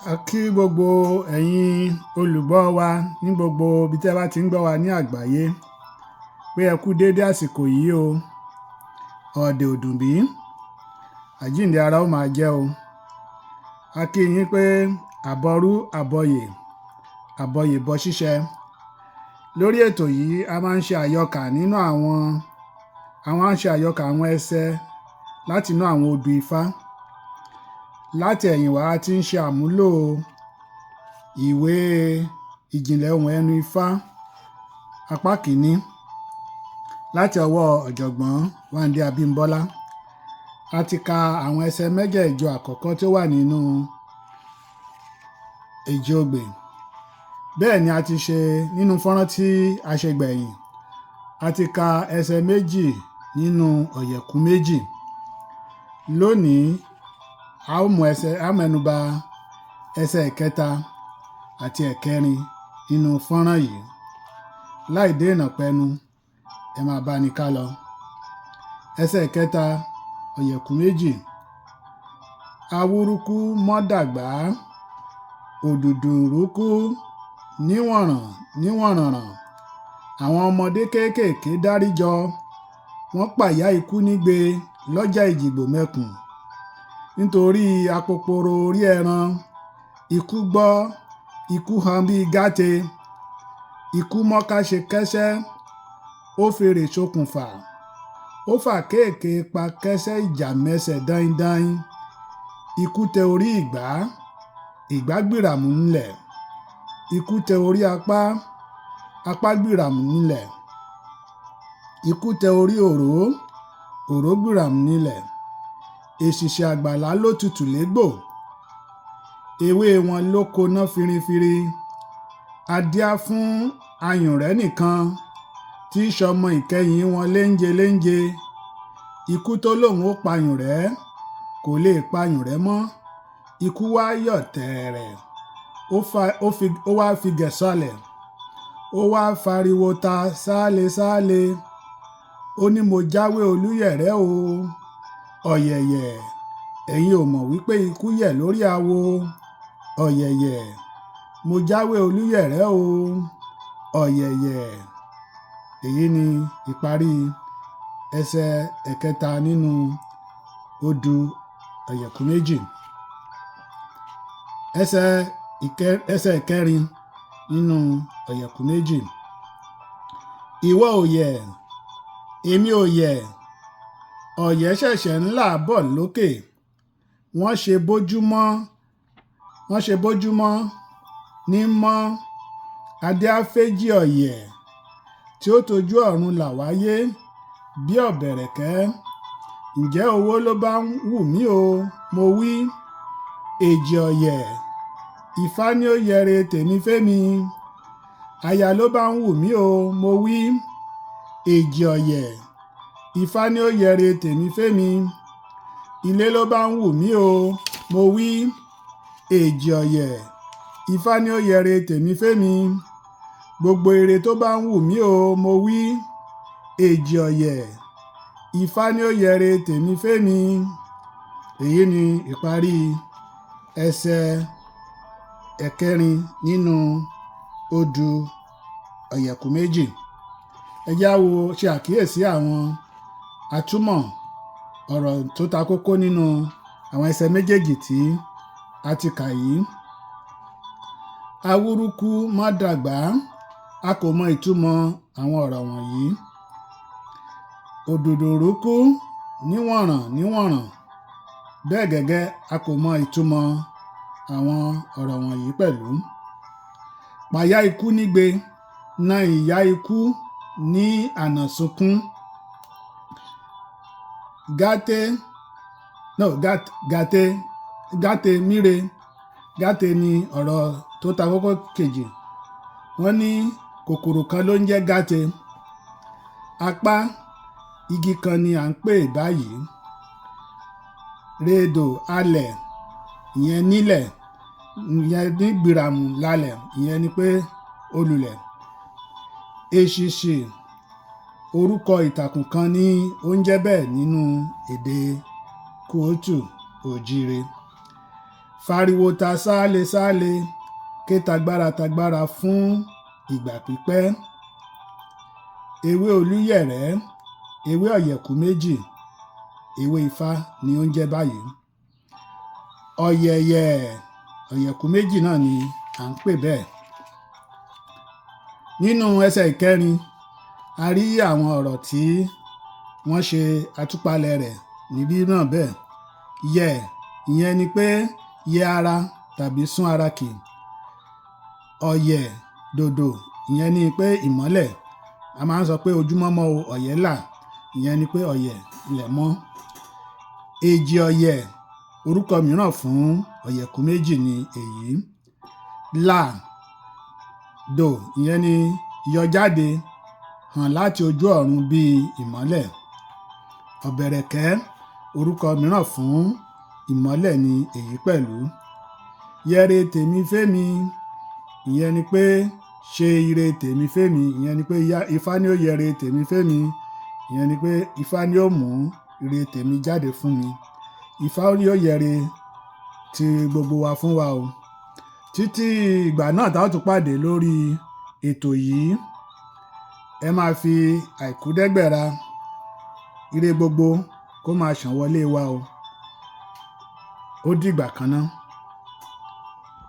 A kí gbogbo ẹ̀yin olùgbọ́ wa ní gbogbo ibi tí ẹ bá ti ń gbọ́ wa ní àgbáyé pé ẹ kú déédé àsìkò yìí o. Ọ̀dẹ̀ ò dùn bí, àjíǹde ara ó máa jẹ́ o. A kí yín pé àbọrú àbọyè, àbọyè bọ ṣíṣẹ. Lórí ètò yìí, a máa ń ṣe àyọkà nínú àwọn á ń ṣe àyọkà àwọn ẹsẹ̀ láti inú àwọn odù Ifá. Láti ẹ̀yìn wá, a ti ń ṣe àmúlò ìwé ìjìnlẹ̀ ohùn ẹnu Ifá apá kìíní láti ọwọ́ ọ̀jọ̀gbọ́n Wándé Abímbọ́lá. A ti ka àwọn ẹsẹ̀ mẹ́jẹ̀ẹ̀jọ àkọ́kọ́ tí ó wà nínú Èjì Ogbè. Bẹ́ẹ̀ ni a ti ṣe nínú fọ́nrán tí a ṣe gbẹ̀yìn. A ti ka ẹsẹ̀ méjì nínú ọ̀yẹ̀kú méjì. Lónìí, a ó mú ẹsẹ̀, a mẹ́nubà ẹsẹ̀ ìkẹta àti ẹ̀kẹrin nínú fọ́nrán yìí. Láì dènà pẹnu, ẹ máa bá ni ká lọ. Ẹsẹ̀ ìkẹta, ọ̀yẹ̀kú méjì. Awúrúkú mọ́ dàgbà, òdùdùrúkú níwọ̀nràn níwọ̀nrànràn. Àwọn ọmọdé kéékèèké dárí jọ, wọ́n pàyà ikú nígbe lọ́jà Èjìgbò mẹ́kùn. Nítorí apoporo orí ẹran, ikú gbọ́, ikú han bí gàtè. Ikú mọ́ká ṣe kẹ́sẹ́, ó fèrè ṣokùnfà. Ó fà kéèké pa kẹ́sẹ́ ìjà mẹsẹ̀ dain-dain. Ikú tẹ orí ìgbà, ìgbà gbìràmù ńlẹ̀. Ikú tẹ orí apá, apá gbìràmù nílẹ̀. Ikú tẹ orí òró, òró gbìràmù nílẹ̀. Èṣìṣì àgbàlá ló tutù légbò. Ewé wọn ló koná firifiri. A díá fún ayùnrẹ́ nìkan tí í ṣọmọ ìkẹyìn wọn léńjẹ léńjẹ. Ikú tó lóun ó payùnrẹ́ kò lè payùnrẹ́ mọ́. Ikú wá yọ̀ tẹ̀ẹ̀rẹ̀, ó wá fi gẹ̀ sọlẹ̀. Ó wá fariwo ta sáálé sáálé. Ó ní mo jáwé Olúyẹ̀rẹ́ o. Ọ̀yẹ̀yẹ̀, ẹ̀yin ò mọ̀ wípé ikú yẹ̀ lórí awo. Ọ̀yẹ̀yẹ̀, mo jáwé Olúyẹ̀rẹ́ o. Ọ̀yẹ̀yẹ̀. Èyí ni ìparí ẹsẹ̀ ẹ̀kẹta nínú odù ọ̀yẹ̀kú méjì. Ẹsẹ̀ ìkẹrin nínú ọ̀yẹ̀kú méjì. Ìwọ ò yẹ̀, èmi ò yẹ̀. Ọ̀yẹ́ ṣẹ̀ṣẹ̀ ń là bọ̀ lókè. Wọ́n ṣe bójúmọ́, wọ́n ṣe bójúmọ́ ní mọ́. Adé á féjì ọ̀yẹ̀ tí ó tojú ọ̀run là wáyé bí ọ̀bẹ̀rẹ̀kẹ́. Ǹjẹ́ owó ló bá ń wù mí o, mo wí. Èjì ọ̀yẹ̀, Ifá ni ó yẹre tèmi fémi. Aya ló bá ń wù mí o, mo wí. Èjì ọ̀yẹ̀, Ifá ni ó yẹre tèmi fémi. Ilé ló bá ń wù mí o, mo wí. Èjì ọ̀yẹ̀, Ifá ni ó yẹre tèmi fémi. Gbogbo ire tó bá ń wù mí o, mo wí. Èjì ọ̀yẹ̀, Ifá ni ó yẹre tèmi fémi. Èyí ni ìparí ẹsẹ̀ ẹ̀kẹrin nínú odù ọ̀yẹ̀kú méjì. Ẹ jẹ́ á wo ṣe àkíyèsí àwọn atúmọ̀ ọ̀rọ̀ tó ta kókó nínú àwọn ẹsẹ̀ méjèèjì tí a ti kà yìí. Awúrúkú mọ́ dàgbà, a kò mọ ìtumọ̀ àwọn ọ̀rọ̀ wọ̀nyí. Òdùdùrúkú níwọ̀nràn níwọ̀nràn. Bẹ́ẹ̀ gẹ́gẹ́, a kò mọ ìtumọ̀ àwọn ọ̀rọ̀ wọ̀nyí pẹ̀lú. Pàyà ikú nígbe, na ìyá ikú ní ànà sunkún. Gàtè, no, gàtè, gàtè míre. Gàtè ni ọ̀rọ̀ tó ta kókó kejì. Wọ́n ní kòkòrò kan ló ń jẹ́ gàtè. Apá igi kan ni à ń pè báyìí. Rédò alẹ̀, ìyẹn nílẹ̀, ìyẹn ní gbìràmù lálẹ̀, ìyẹn ni pé ó lulẹ̀. Èṣìṣì, orúkọ ìtàkùn kan ni ó ń jẹ́ bẹ́ẹ̀ nínú èdè kóòtù òjíire. Fariwo ta sáálé sáálé, ké tagbára tagbára fún ìgbà pípẹ́. Ewé olúyẹ̀rẹ́, ewé ọ̀yẹ̀kú méjì, ewé ifá ni ó ń jẹ́ báyìí. Ọ̀yẹ̀yẹ̀, ọ̀yẹ̀kú méjì náà ni à ń pè bẹ́ẹ̀. Nínú ẹsẹ̀ ìkẹrin, a rí àwọn ọ̀rọ̀ tí wọ́n ṣe àtúpalẹ̀ rẹ̀ níbí náà bẹ́ẹ̀. Yẹ̀, ìyẹn ni pé yẹ ara tàbí sún ara kì. Ọ̀yẹ̀ dòdò, ìyẹn ni pé ìmọ́lẹ̀. A máa ń sọ pé ojúmọ́mọ́ o, ọ̀yẹ̀ là, ìyẹn ni pé ọ̀yẹ̀ ilẹ̀ mọ́. Èjì ọ̀yẹ̀, orúkọ mìíràn fún ọ̀yẹ̀kú méjì ni èyí. Là, dò, ìyẹn ni yọ jáde, hàn láti ojú ọ̀run bí ìmọ́lẹ̀. Ọ̀bẹ̀rẹ̀kẹ́, orúkọ mìíràn fún ìmọ́lẹ̀ ni èyí pẹ̀lú. Yẹre tèmi fémi, ìyẹn ni pé ṣe ire tèmi fémi, ìyẹn ni pé ifá ni ó yẹre tèmi fémi, ìyẹn ni pé ifá ni ó mú ire tèmi jáde fún mi. Ifá ni ó yẹre ti gbogbo wa fún wa o. Títí ìgbà náà tá ó tún pàdé lórí ètò yìí, ẹ máa fi àìkú dẹ́gbẹ̀ra, ire gbogbo kó máa ṣàn wọlé wa o. Ó dìgbà kan náà.